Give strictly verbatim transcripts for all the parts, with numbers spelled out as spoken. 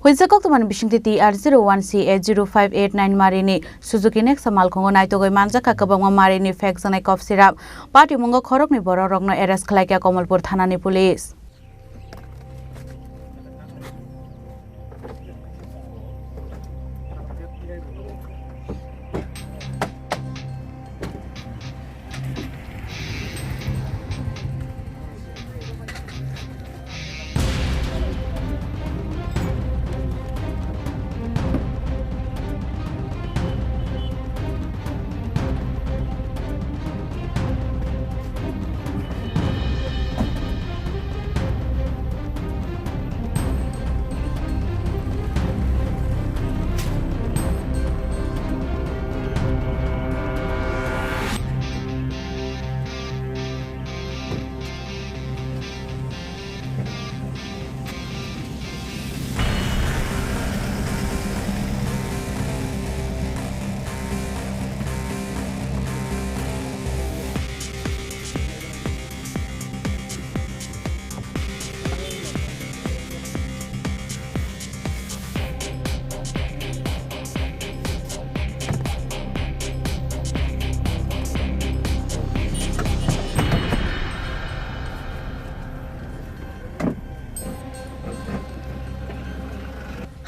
Huijak koktwmani bisingtwi T R zero one C A zero five eight nine marini Suzuki Nexa malkhungo naitugwi manjakha kwbangma marini phekjaknai cough syrup. Patimungo khoroknwi bororokno arrest khlaikha Kamalpur thanani police.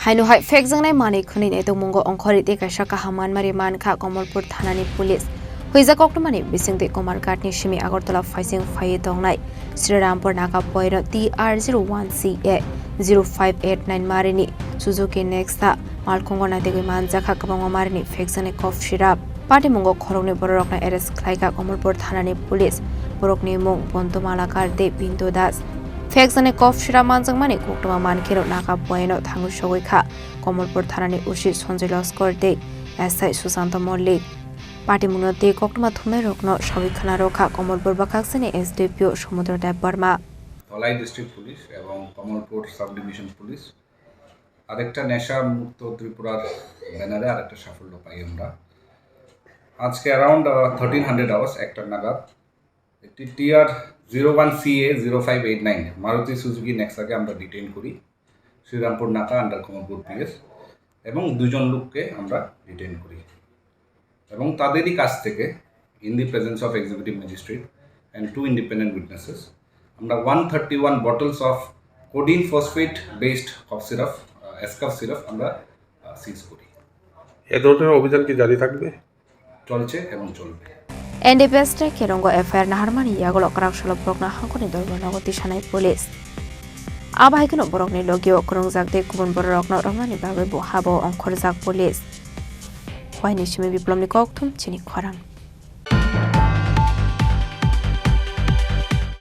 Haino hai phekjaknai manwi khwnwi naitokmungo ongkhorwi tei kaisa kaham manmari mankha Kamalpur thanani police. Huijak koktwmani bisingtwi Kumarghatni simi Agartala phaising phaiwi tongnai Srirampur Naga poino T R zero one C A zero five eight nine marini Suzuki Nexa malkhungo naitugwi manjakha kwbangma marini phekjaknai cough syrup. Patimungo khoroknwi bororokno arrest khlaikha Kamalpur thanani police. Borokni mung Bontu Malakar tei Pintu Das. Phekjaknai cough syrup manjakmani koktwma mankheno Naga poino thangwi sogwi kha Kamalpur thanani O C Sanjay Laskar tei S I Sushanta Malik. Patimungno tei koktwma thumnairokno sawi khwna rwkha Kamalpur bwkhaksani S D P O Samudra Debbarma. Dhalai district police এবং Kamalpur sub division police আরেকটা নেশা মুক্ত ত্রিপুরার ব্যানারে আরেকটা সাফল্য পাই আমরা। আজকে অ্যারাউন্ড থার্টিন হান্ড্রেড আওয়ার্স একটা নাগাদ একটি TR zero one CA zero five eight nine Maruti Suzuki নেক্সাকে আমরা ডিটেইন করি শ্রীরামপুর নাকা আন্ডার কমলপুর পিএস এবং দুজন লোককে আমরা ডিটেইন করি এবং তাদেরই কাছ থেকে in the presence of executive magistrate and two independent witnesses আমরা one thirty one bottles of codeine phosphate based cough syrup, এসকাফ সিরাপ আমরা সিজ করি। এ ধরনের অভিযান কি জারি থাকবে? চলছে এবং চলবে। N D P S tei Kerongo F I R naharmani yagulo kwrak salo borokno hangkoni dorbar nogo tisanai police. Abo hai kheno borokni logio kwrwngjak tei kubun bororokno romnani bagwi bo habo ongkhorjak police. Waini simi Biplomni kokthum chini khorang.